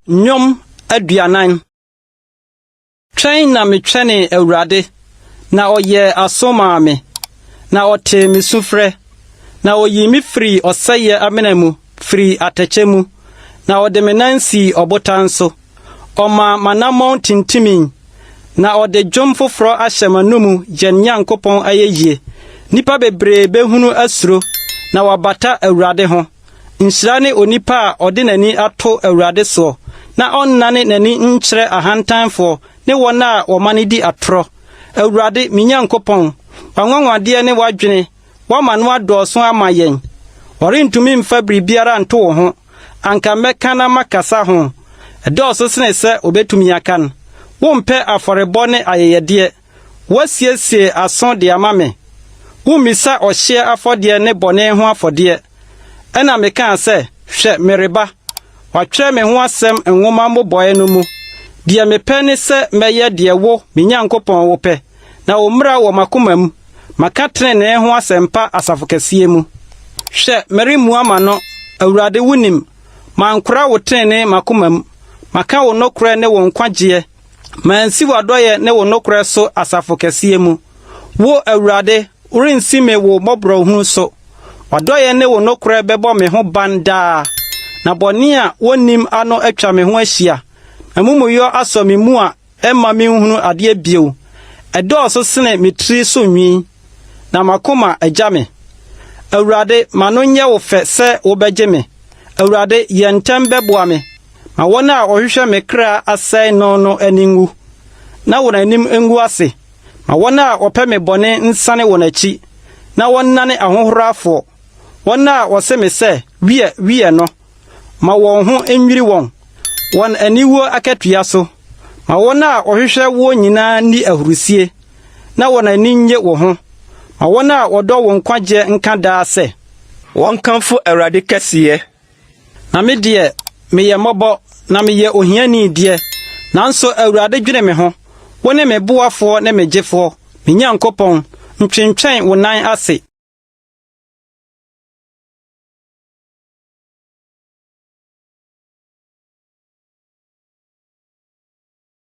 Nnwom 40. Twɛn na metwɛnee Awurade, na ɔyɛɛ aso maa me, na ɔtee me sufrɛ. Na oyii me firii ɔsɛeɛ amena mu, firii atɛkyɛ mu, na ɔde me nan sii ɔbotan so. Ɔmaa m'anammɔn tintimii, na ɔde dwom foforɔ ahyɛ m'anomu, yɛn Nyankopɔn ayɛyie. Nnipa bebree bɛhunu asuro, na wɔabata Awurade ho. Nhyira ne onipa a ɔde n'ani ato Awurade soɔ, na ɔnnane n'ani nkyerɛ ahantanfoɔ ne wɔn a wɔmane di atorɔ. Awurade, me Nyankopɔn, w'anwanwadeɛ ne w'adwene, woama no adɔɔso ama yɛn. Wɔrentumi mfa biribiara nto wo ho, anka mɛka na makasa ho. Ɛdɔɔso sene sɛ wɔbɛtumi akan. Wompɛ afɔrebɔ ne ayɛyɛdeɛ. Woasiesie aso de ama me. Wommisa ɔhyeɛ afɔdeɛ ne bɔne ho afɔdeɛ. Ɛnna mekaa sɛ, Hwɛ, mereba. Wɔatwerɛ me ho asɛm nwoma mmobɔeɛ no mu. Deɛ mepɛ ne sɛ mɛyɛ deɛ wo, me Nyankopɔn, wopɛ, na wo mmara wɔ m'akoma mu. Maka tenenee ho asɛmpa asafo kɛseɛ mu. Hwɛ, meremmua m'ano, Awurade, wonim. Mankora wo tenenee m'akoma mu. Maka wo nokorɛ ne wo nkwagyeɛ. Mansi w'adɔeɛ ne wo nokorɛ so asafo kɛseɛ mu. Wo, Awurade, worensi me wo mmɔborɔhunu so. W'adɔeɛ ne wo nokorɛ bɛbɔ me ho ban daa, na bɔne a wonnim ano atwa me ho ahyia. M'amumuyɔ asɔ me mu a ɛmma minhunu adeɛ bio. Ɛdɔɔso sene me tiri so nwi, na m'akoma agya me. Awurade, ma no nyɛ wo fɛ sɛ wobɛgye me. Awurade, yɛ ntɛm bɛboa me. Ma wɔn a wɔhwehwɛ me kra asɛe no no ani nwu, na wɔn anim ngu ase. Ma wɔn a wɔpɛ me bɔne nsane wɔn akyi, na wɔnnane ahohorafoɔ. Wɔn a wɔse me sɛ, Wiɛ, wiɛ no, ma wɔn ho nnwiri wɔn, wɔn aniwuo akatua so. Ma wɔn a wɔhwehwɛ woɔ nyinaa nni ahurisie, na wɔn ani nnye wo ho. Ma wɔn a wɔdɔ wo nkwagyeɛ nka daa sɛ. Wɔnkamfo Awurade kɛseyɛ. Na me deɛ, meyɛ mmɔbɔ, na meyɛ ohiani deɛ, nanso Awurade dwene me ho. Wone me boafoɔ ne me gyefoɔ, me Nyankopɔn, ntwentwɛn wo nan ase.